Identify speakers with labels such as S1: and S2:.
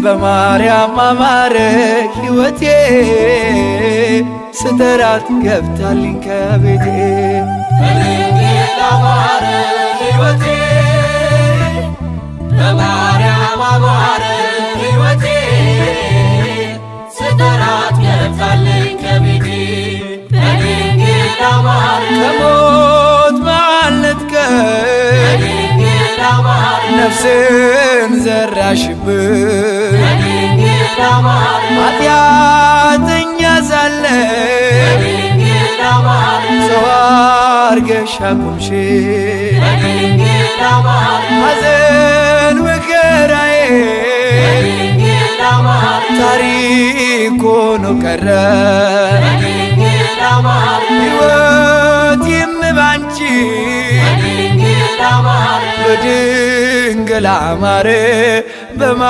S1: በማርያም አማረ ሕይወቴ፣ ስጠራት ገብታልኝ ከቤቴ።
S2: በድንግል አማረ ሕይወቴ፣ በማርያም አማረ ሕይወቴ፣ ስጠራት ገብታልኝ ከቤቴ። በድንግል አማረ።
S1: ከሞት ማለትከኝ።
S2: በድንግል አማረ።
S1: ነፍስን ዘራሽብኝ።
S2: በድንግል አማረ።
S1: ኃጢአተኛ ሳለ
S2: በድንግል አማረ።
S1: ሰው አርገሽ አቆምሽኝ።
S2: በድንግል አማረ።
S1: ሐዘን መከራዬ
S2: በድንግል አማረ።
S1: ታሪክ ሆኖ ቀረ።
S2: በድንግል አማረ።
S1: ሕይወቴም ባንቺ
S2: በድንግል አማረ።
S1: በድንግል አማረ በማ